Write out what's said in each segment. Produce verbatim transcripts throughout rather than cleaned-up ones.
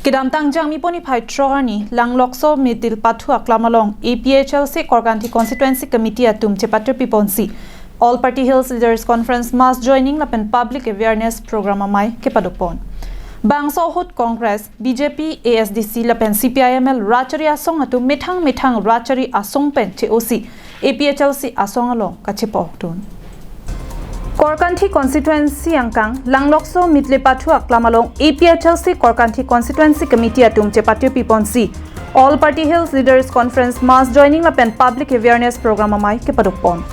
Kedamtang Jangmi pon niphai throk arni Langlokso Middle Pathu Aklam along A P H L C Korkanthi Constituency Committee atum chepathupi ponsi All Party Hills Leaders Conference mass joining lapen public awareness program amei kepadopon. Bangso ahut Congress, B J P, A S D C lapen C P I M L rachari asong atum methang methang rachari asong pen che-osi A P H L C asong along kachepokdun. Korkanthi constituency angkang Langlokso Middle Pathu Aklam along A P H L C Korkanthi Constituency Committee atum chepathupi ponsi All Party Hills Leaders Conference mass joining lapen public awareness program amei kepadopon.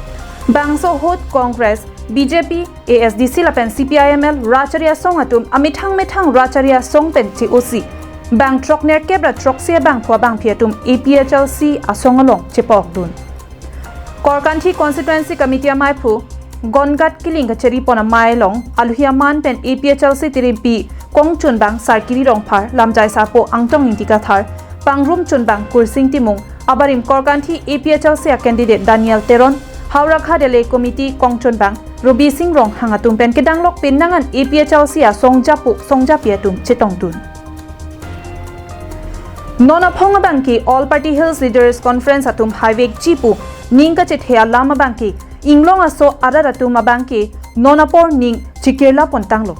Bangso ahut Congress, B J P, A S D C lapen C P I M L rachari asong atum amethang methang rachari asong pen che-osi bang throk nerkep ra throksi abangphu abangphi atum A P H L C asong along chepokdun. Korkanthi Constituency Committee ameiphu Gongat Killing kacheri pon amei along aluhi aman pen A P H L C tirimpi kongchunbang Sarkiri Rongphar, lamjai sarpo Angtong Ingti Kathar, pangrum chunbang Kursing Timung, abarim Korkanthi A P H L C a candidate Daniel Teron, Howraghat L A Committee kongchunbang Robising Ronghang atum pen kedanglok pen nangan A P H L C asong japo songjapi atum chetongdun. Non aphong abangke All Party Hills Leaders Conference atum haivek chipu ning kachethe alam abangke inglong aso arat atum abangke non apor ning chikirla pontanglo.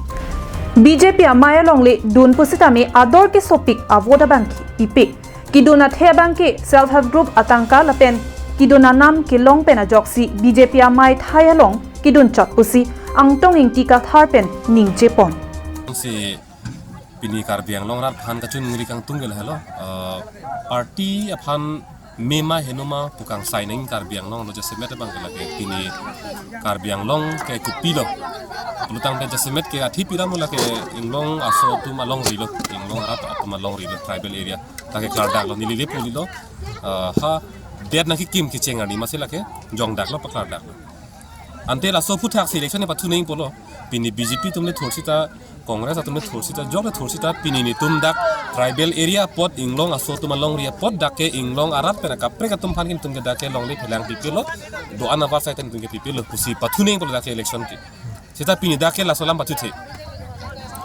B J P amei alongle dun pusitame ador kesopik avote abangke pipe. Kedun athe abangke self help group atangka lapen kedun anam kelong pen ajoksi B J P amei thai along kedun chot pusi Angtong Ingti Kathar pen ning chepon. Si pini Karbi Anglong arat aphan kachiningri kangtung ke lahelo. Eh, party aphan mema henoma pu kangsai nangji Karbi Anglong lo jasemet abangke lake pini Karbi Anglong ke kopilo. Pulotangte jasemet ke athi pira mo lake inglong aso atum alongri lo, inglong arat atum alongri lo, tribal area. Lake klardaklo, neli le pulilo. Eh, ha det nangkekim kecheng arni masi lake jongdaklo paklardaklo. Ante laso aphuthak si election nepathu nangji pulo. Pini B J P atum le thor sita, Congress atum le thor sita, jok le thor sita, pini netum dak tribal area apot, inglong aso atum alongri apot dak ke inglong arat pen akaprek atum aphan ke netum ke dak ke longle phelang pipilo, do-an avarsai netum ke pipilo, pusi pathu nangji pulo dak ke election ke. Sita pini dak ke laso alam pathuthe.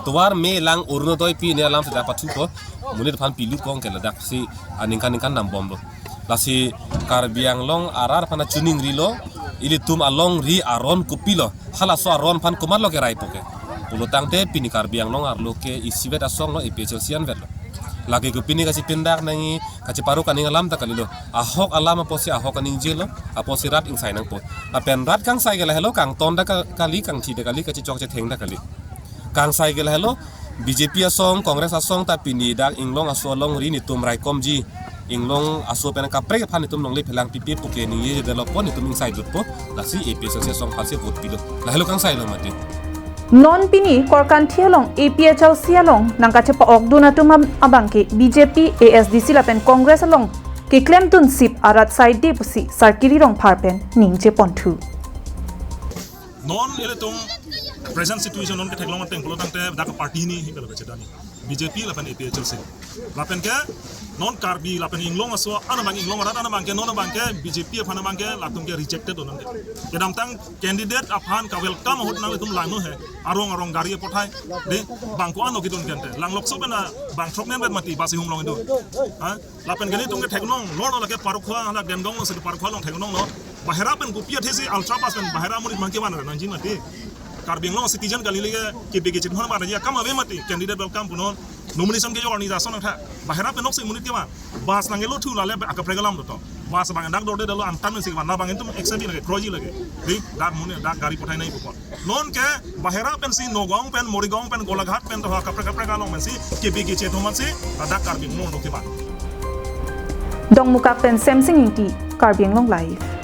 Tovar me lang Orunodoi pini alam sita pathupo, monit aphan pilu kong ke ladak si aningkan ningkan dambomlo. Lasi Karbi Anglong arat aphan chiningri lo, ilitum alongri aron kopilo, halaso aron aphan komatlo keraipo ke. Pulotangte pini Karbi Anglong arlo ke isivet asong lo, A P H L C anvet lo. Lake ke pini kachipindak nangji, kachiparuk aning alam ta kalilo. Ahok alam apotsi ahok aning jelo, apotsi rat ingsai nangpo. Lapen rat kangsai ke lahelo, kangton ta ka-, kali, kangthi ta kali, kachichok chetheng ta kali. Kangsai ke lahelo, B J P asong, Congress asong ta pini dak inglong aso alongri netum raikomji. Inglong aso pen akaprek aphan netum longle phelang pipe puke ningjedetlo po, netum ingsai jutpo, lasi A P H L C asong aphansi vote pilo. Lahelo kangsai lo mati. Non pini Korkanthi along A P H L C along nangkachepa-okdun atum ab-, abangke B J P, A S D C lapen Congress along keklemdun sip arat saide pusi Sarkiri Rongphar pen ning cheponthu. Non ilitum present situation non ketheklong ateng pulotangte dak party ni hingke lo kachedani. B J P lapen A P H L C. Lapen ke non Karbi lapen inglong aso an abang, inglong arat an abangke non abangke B J P aphan abangke latum ke rejected non ke. Kedamtang candidate aphan ka-welcome ahut nanglitum langno he. Arong arong gari apothai. De, bang ko-an lo kedun kente. Langlokso pen bang throk nen vet mati basi humlong idu. Ha? Lapen ke netum ketheklong, lor lake Parkhua, hala Dengdong lo si Parkhua along theklonglo. Bahera pen kopi athesi ultra pass pen bahera monit abangke van nangji mati. Karbi Anglong citizen kali lake kebe kechethan vanji akam ave mati. Candidate welcome punon. Nomination kejok arni jason nangtha. Bahera pen noksi monit kevan. Bus nangkelo thu lale akaprek alam doto. Bus abang dak dorde dalo antan si van, labang netum action di lake, kroji lake. Di dak monit dak gari pothai nangji pupon. Non ke bahera pensi, Nagaon pen, Morigaon pen, Golaghat pen, toha kaprek kaprek along pensi kebe kechethan si ladak Karbi Anglong lo kevan. Dongmukak pen Semsing Ingti, Karbi Anglong Live.